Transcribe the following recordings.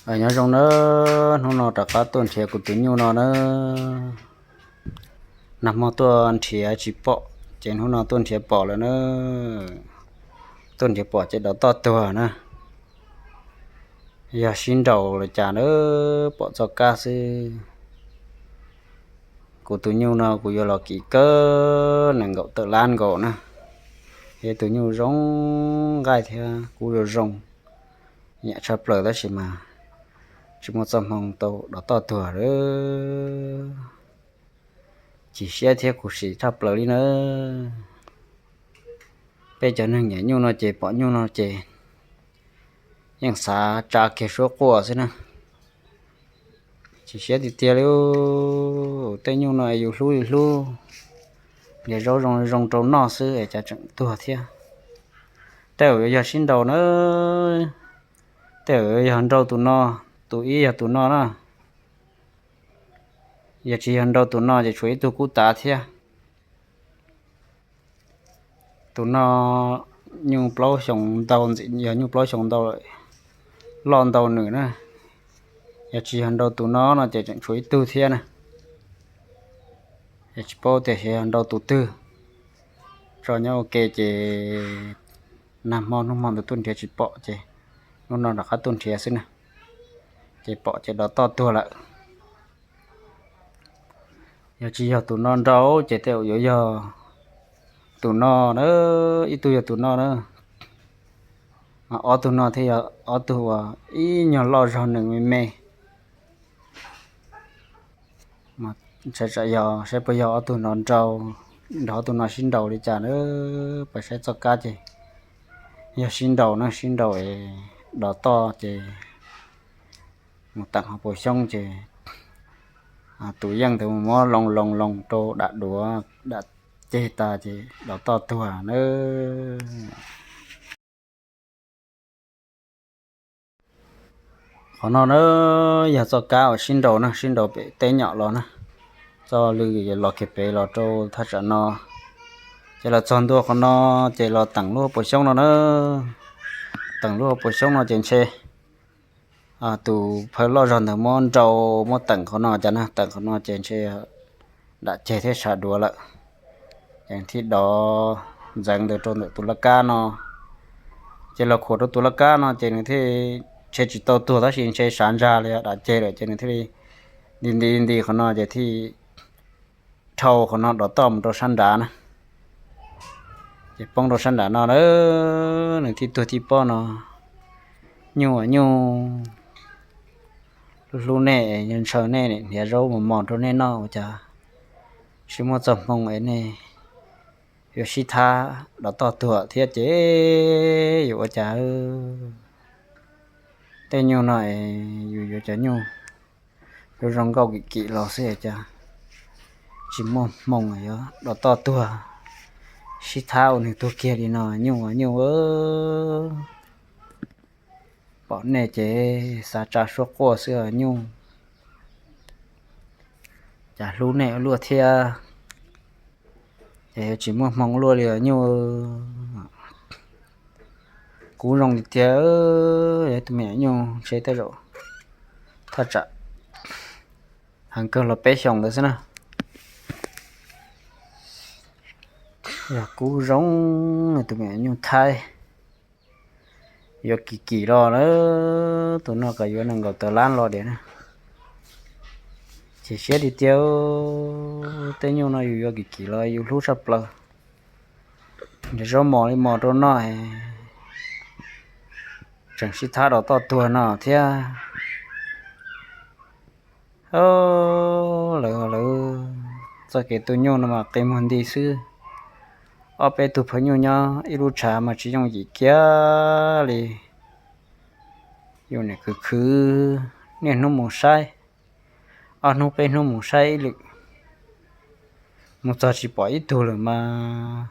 Nyob zoo nawb, hnub no rov qab tuaj nrhiav kuv tus nyuj no nawb. Nag hmo tuaj nrhiav tsis pom, ces hnub no tuaj nrhiav pom lawm nawb. Tuaj nrhiav pom ces dov toj tuag na. Yog sib nraus li cas nawb, pom txoj kab xwb. Kuv tus nyuj no kuv yuav los kim kawg nees nkaum tawm lab nkaus na. Yog tus nyuj zoo nqaij thiab kub zoo zoo, nyiam tshaj plaws tab sis mas tsis muaj txoj hmoo tau dov toj tuag lawm. Chim siab thiab khuv xim tshaj plaws li nawb. Peb cov neeg nyiam nyuj no ces pom nyuj no ces yeej xav tsa kiag suab quaj xwb na. Chim siab tiag tiag li. Tej nyuj no yus hlub yus hlub, nrhiav zaub zoo zoo rau noj xwb es cas tseem tuag thiab. Tej zaum yuav yog sib nraus na, tej zaum yuav yog nraus tus no, tus ib yog tus no na. Yog tsis yog nraus tus no ces tshuav ib tug kub tav thiab. Tus no nyuj plaub xyoos ntau, ntxim yog nyuj plaub xyoos ntau lawm, loj ntau nws na. Yog tsis yog nraus tus no no ces tseem tshuav ib tug thiab na. Yog tsis paub tias xyov yog nraus tus twg, tso nyob ua ke ces nag hmo hnub hmo ntawd tuaj nrhiav tsis pom ces hnub no rov qab tuaj nrhiav xwb na. Ces pom ces dov toj tuag lawm. Yog tsis yog tus no nraus ces tej zaum yuav yog tus no na, ib tug yog tus no na. Ob tug no thiaj yog ob tug uas ib nyuag loj zog nws me me. Mas tsam yog saib puas yog ob tug no nraus, nrog ob tug no sib nraus li cas na. Pais saib txoj kab ces yog sib nraus na, sib nraus es dov toj ces mus teem hauv paus xyoob ces tus yeej ntawd mus muab loo loo loo rau dam duav dam ceg tas ces dov toj tuag na. Qhov no na yog txoj kab uas sib nraus na, sib nraus pem teb nyom los na. Txoj lw los kiag pem los rau thaj tsam no, ces los txog ntua qhov no ces los teem lub hauv paus xyoob no na. Teem lub hauv paus xyoob no ces ntshe tus phaw loj zog ntawd muab nrau, muab teem qhov no cas na, teem qhov no ces ntshe dam ceg thiab sab duav lawm. Ces thiaj dov ntxeev ntawd rau ntawm tus laj kab no. Ces los khuam rau tus laj kab no ces nws thiaj ntshe tsis tau tuag tab sis ntshe sab ntsag li dam ceg lawm ces nws thiaj li nti nti nti qhov no ces thiaj dhau qhov no dov toj mus rau sab nrad na. Ces poob rau sab nrad no na, nws thiaj tuag tib pob no. Nyuj nyuj, hlub hlub nej, ntshaw nej, hniav zaub mos mos rau nej noj ua cas tsis muaj txoj hmoo es nej yuav sib thab dov toj tuag thiab ces yuav ua cas. Tej nyuj no es yus yuav cov nyuj zoo zoo nkauj kim kim los xwb cas tsis muaj hmoo yuav dov toj tuag, sib thab ua nws tuag kiag li no nyuj nyuj. Pom nej ces xav tsa suab quaj xwb nyuj. Cas hlub nej ua luaj thiab, ces yuav tsis muaj hmoo luaj li nyuj. Kub zoo li tiag, yog tus me nyuam nyuj ntshe tej zaum thaj tsam heev kawg los peb xyoos ntawd xwb na. Yog kub zoo, tus me nyuam nyuj Thaib yuav kim kim los na, tus no kom yuav nees nkaum tawm lab los diam na. Ces siab tiag tiag, tej nyuj no yus yuav kim kim los yus hlub tshaj plaws. Nrhiav zaub mos li mos rau noj, tseem sib thab dov toj tuag no thiab. Lawv lawv txoj kev tu nyuj no mas qi muag nti xwb. Ob peb tug phaw nyuj nyob ib lub tshav mas tsis yooj yim kiag li. Yus niam khwv khwv, niaj hnub mus saib, ob hnub peb hnub mus saib ib lwm, mus txog tsis pom ib tug lawm mas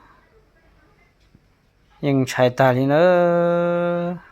yeej ntshai tag li nawb.